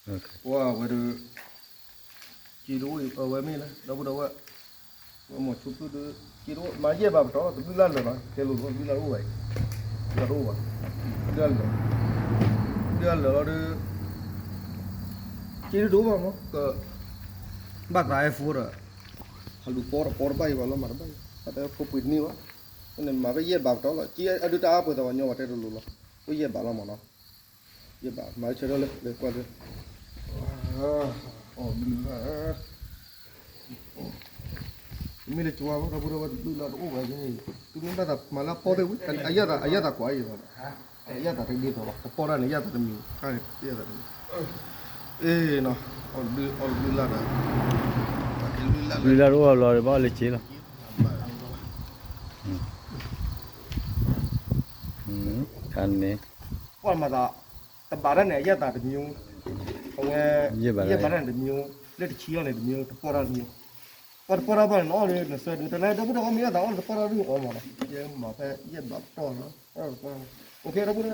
ပှၤဝဲဒၣ် က့တအိၣ်အံၤ အဝဲမ့ၢ်လၢ ဒီပုၢ်ဒီဝဲၢ် ဝဲမိၤဆိဖုဒီး က့တအိၣ် မၤယဲၢ်ဘးပတီၢ်လီၤ တဘျုးလၢ်လၢာ်လီၤ ကဲလိာ်လိာ် တဘျုးလၢ်တအိၣ်ဘၣ်အံၤ တဘျုးလၢ်တအိၣ်ဘၣ် တဘျုးလၢ်လၢာ် တဘျုးလၢ်လၢာ်လီၤဒီး က့တဒိၣ်ဘၣ်မး က ဘၣ်သးအဲၣ်ဖိဒီး ဟးလူၤပီဒီးပီတဘၣ်အံၤဘၣ်လီၤ မၤတဘၣ်အံၤ ဘၣ်သးအဲၣ်ဖိပှ့ၤတန့ၢ်ဘၣ် မ့ၢ်မၤဖဲယဲၢ်ဘးပတီၢ်လီၤ က့အဒုးတၢ်အါပှဲၤသးဝဲညီဘၣ်တဲတလိၤလီၤ အိၣ်ယဲၢ်ဘးလီၤမးနီၤ ယဲၢ်ဘး မၤဆၢထၢၣ်လၢ လဲၤကွၢ်လၢ အီၣ်ဘျုးလၢ် မ့ၢ်လၢကဝါဘၣ် ဒီပုၢ်ဒီဝဲၢ်တဘျုးလၢ်တအိၣ်ဘၣ်ယဲၢ် သုမ့ၢ်ဘၣ်သးမၤလၢအပီၢ်သ့ၣ်ဝံၤ အယၣ်သး အယၣ်သးကွၢ်အံၤဘၣ် အယၣ်သးတဂ့ၤသိးဘၣ် တပီၢ်တၢ်န့ၣ် ယၣ်သးတမံၤ တၢ်န့ၣ် ယၣ်သးတမံၤ အ့ၣ်နီၤ အီၣ်ဘျုး အီၣ်ဘျုးလၢ်ဒီး ဘျုးလၢ်တအိၣ်လီၤဒီး ဘၣ်လၢက့လီၤ တၢ်န့ၣ် ပှၤမၤသး တဘးတၢ်န့ၣ် အယၣ်သးတမံၤ အဝဲ ယဲၢ်ဘးတၢ်န့ၣ်တမံၤ လၢတဆံအီၤန့ၣ်တမံၤ တပီၢ်တၢ်တမံၤ ပှၤတပီၢ်တၢ်ဘၣ်န့ၣ် နအီၣ်လၢနဆၢဒိး တလဲဒီပုၢ်ဒီဝဲၢ်မ့ၢ်ယဲၢ်သးအီၣ်လၢတပီၢ်တၢ်ဒုးအီၣ်မးနီၤ ယဲၢ်မၤဖဲယဲၢ်ဘးပတီၢ်နီၤ အိၣ်ဒီပုၢ်ဒီဝဲၢ်